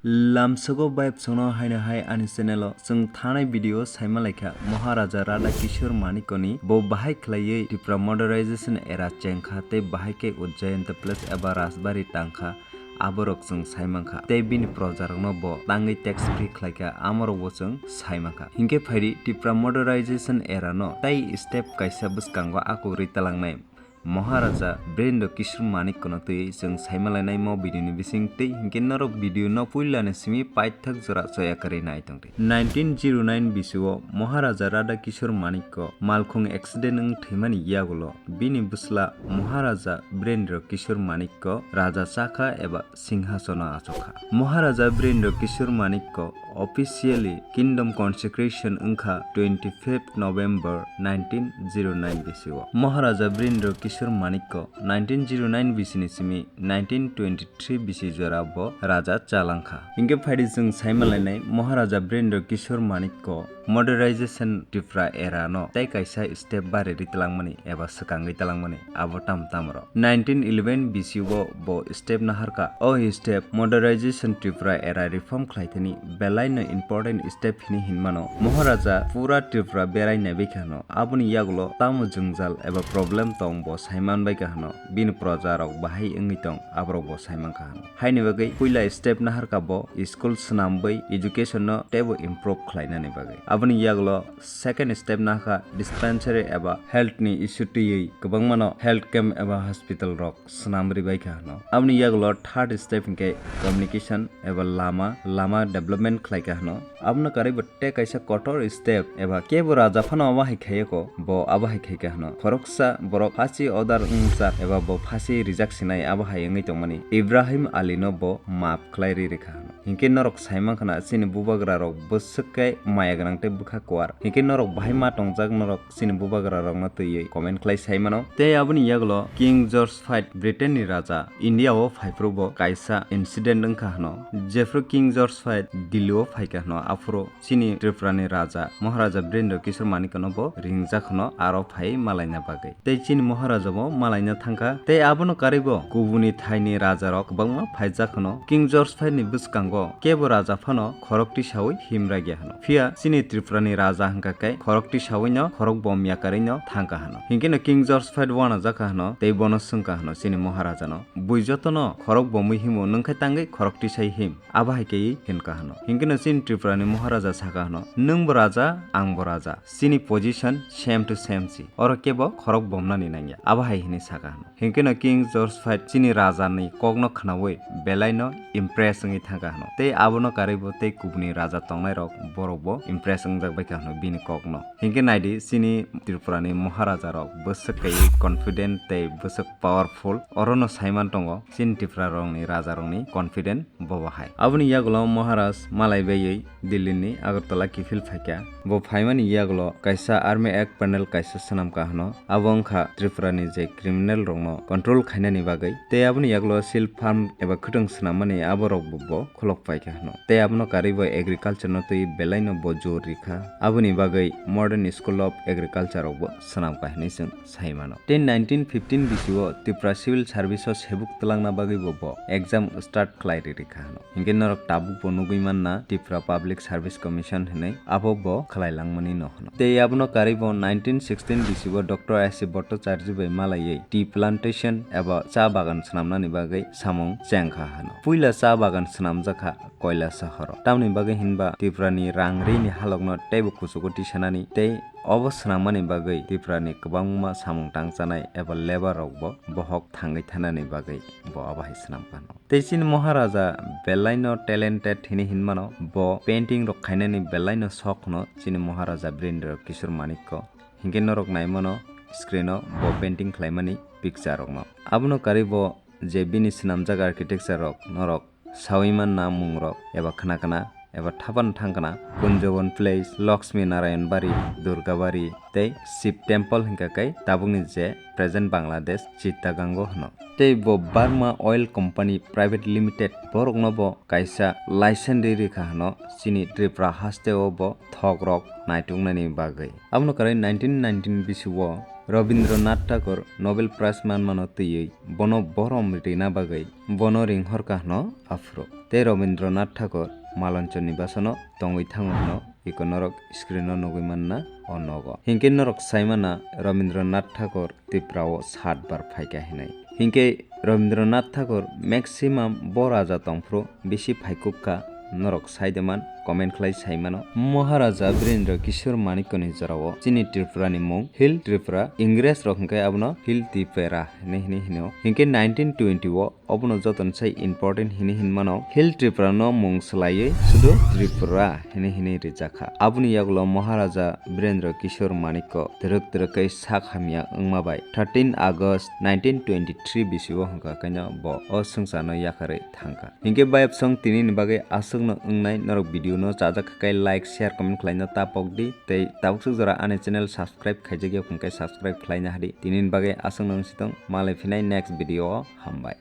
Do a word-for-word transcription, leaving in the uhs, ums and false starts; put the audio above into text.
Lamsogo bai bwswkno haino hai ani channel o chwng thanai video saima laikha Maharaja Radha Kishore Manikko ni bo bahai khlaiwi Tripura modernization era chengkha tei bahai khe Ujjayan tei plus eba Rajbari tangkha. Aborok chwng saimankha tei bini projarokno bo tangwi tax free khlaikha, amorokbo chwng saimankha. Hinkhe phaidi Tripura modernization era no tai step kaisa bwskango akwrwi talangnai Maharaja Birendra Kishore Manikko no twi chwng saimalainai mo video ni bising tei hinkhe norok video no puila ni simi paithak jora choya kwrwi nai tongdi. Nineteen zero nine bisio Maharaja Radha Kishore Manikko malkhung accident wng thwimani yagulo bini bwsla Maharaja Birendra Kishore Manikko raja chakha eba singhasono achukha. Maharaja Birendra Kishore Manikko officially kingdom consecration wngkha twenty-fifth November nineteen zero nine bisio. Maharaja Birendra Kishore Manikko nineteen zero nine bisini simi nineteen twenty-three bisi jora bo raja chalangkha. Hinkhe phaidi chwng saimalainai Maharaja Birendra Kishore Manikko modernization Tripura era no tei kaisa step bariri talangmani eba swkangwi talangmani abo tam tamrok. Nineteen eleven bisio bo step naharkha. O step modernization Tripura era reform khlaithani belai no important step hini hinmano. Maharaja pura Tripura berai naibaikha hwno. Aboni yagulo tamo jwngjal eba problem tong bo saimanbaikha hwno. Bini projarok bahai wngwi tong aborok bo saimankha hwno. Haini bagwi puila step naharkha bo school swnambwi education no teibo improve khlainani bagwi. Aboni yagulo second step naharkha dispensary eba health ni issue twiwi kwbangmano health camp eba hospital rok swnam ribaikha hwno. Aboni yagulo third step hinkhe communication eba lama, lama development khlaikha hwno. Abono karwi bo tei kaisa kotor step eba kebo raja phano abo hai khaiyako, bo abo hai khaikha hwno. Khoroksa borok phasi order wngjak eba bo phasi rijak sinai abo hai wngwi tongmani Ibrahim Ali no bo maap khlai ri rikha hwno. Hinkhe norok saimankha na chini bubagra rok bwswk khe maya gwnang tei bwkha kuar. Hinkhe norok bahai ma tongjak norok chini bubagra rokno twiwi comment khlai saimano. Tei aboni yagulo King George five Britain ni raja India o phaiphuru bo kaisa incident wngkha hwno. Jephru King George five Delhi o phaikha hwno, aphuru chini Tripura ni raja Maharaja Birendra Kishore Manikko no bo ringjak hwno aro phai malaina bagwi. Tei chini Maharaja bo malaina thangkha. Tei abono karwi bo kubuni thaini raja rok kwbangma phaijak hwno. King George five ni bwskango kebo raja phano khorok tisawi himragya hwno. Phiya chini Tripura ni raja hwnkha khe khorok tisawi no khorok bom yakarwi no thangkha hwno. Hinkhe no King George five uanajak kha hwno tei bono swngkha hwno chini Maharaja no, "Bui jotono khorok bomwi himo, nwng khe tangwi khorok tisai him." Abo hai khe hinka hwno. Hinkhe no chini Tripura ni Maharaja sakha hwno, "Nwng bo raja, ang bo raja. Chini position same to same si. Oro kebo khorok bomnani nangya." Abo hai hinwi sakha hwno. Hinkhe no King George five chini raja ni kok no khnaui belai no impress wngwi thangkha hwno. Tei abono karwi bo tei kubuni raja tongnai rok borok bo impress wngjak baikha hwno bini kok no. Hinkhe naidi chini Tripura ni Maharaja rok bwswk kaiwi confident tei bwswk powerful. Oro no saiman tongo chini Tripura rok ni raja rok ni confident bo bahai. Aboni yagulo Maharaj malai baiwi Delhi ni Agartala kiphil phaikha. Bo phaimani yagulo kaisa army act panel kaisa swnamkha hwno. Abo wngkha Tripura ni je criminal rokno control khainani bagwi. Tei aboni yagulo silk farm eba khwtwng swnammani aborok bo, bo khulok paikha hwno. Tei abono karwi bo agriculture no twi belai no bo jor rikha. Aboni bagwi modern school of agriculture rok bo swnamkha hinwi chwng sai mano. Tei nineteen fifteen bisio Tripura Civil Service o sebuk twlangna bagwi bo, bo exam start khlai ri rikha hwno. Hinkhe norok tabuk bo nugwi manna Tripura Public Service Commission hinwi, abo bo khlai langmani no hwno. Tei abono karwi bo nineteen sixteen bisio Doctor S C Bhattacharya bai malaiwi tea plantation eba cha bagan swnamnani bagwi samung chengkha hwno. Puila cha bagan swnamjakha Koilashahar o. Tamoni bagwi hinba Tripura ni rang ri ni halok no teibo kuchugo tisanani tei obo swnammani bagwi Tripura ni kwbangma samung tangchanai eba labour rok bo bohok thangwi thanani bagwi bo abo hai swnamkha hwno. Tei chini Maharaja belai no talented hinwi hinmano, bo painting rok khainani belai no sok hwno chini Maharaja Birendra Kishore Manikko. Hinkhe norok naimano screen o bo painting khlaimani picture rokno. Abono karwi bo je bini swnamjak architecture rok norok sawi manna mungrok eba khna khna eba thapan thang khna Kunjobon Place, Lakshmi Narayan Bari, Durga Bari tei Shiv Temple hinkha khe tabukni je present Bangladesh Chittagong o hwno. Tei bo Burma Oil Company Private Limited borokno bo kaisa license ri rikha hwno chini Tripura haste o bo thok rok naituknani bagwi. Abono karwi nineteen nineteen bisio Rabindranath Tagore Nobel Prize manmano twiwi bono borom rina bagwi bono ringhorkha hwno aphuru. Tei Rabindranath Tagore Malonchoni basano tongwi thango hwno iko norok screen o nugwi manna o nogo. Hinkhe norok saimana Rabindranath Tagore Tripura o saat bar phaikha hinwi. Hinkhe Rabindranath Tagore maximum bo raja tongphuru bisi phaikukha norok saideman comment khlai saimano. Maharaja Birendra Kishore Manikyani jorao chini Tripura ni mung Hill Tripura, Ingres rok hinkhe abono Hill Tripura hinwi hinwi hino. Hinkhe nineteen twenty o obono jotono sai important hinwi hinmano. Hill Tripura no mung swlaiwi sudu Tripura hinwi hinwi rijakha. Aboni yagulo Maharaja Birendra Kishore Manikya twrwk twrwk khe sak hamya wngma bai thirteen August nineteen twenty-three bisi o hwnkha kaino bo o swngcharno yakarwi thangkha. Hinkhe bayapsong tinini bagwi aswkno wngnai, norok video no chajak khe like, share, comment khlaina ta pokdi tei tabuk swk jora ani channel subscribe khaijak ya hwnkhe subscribe khlaina hadi. Tinini bagwi aswkno wngsitong, malai phinai next video o, hambai.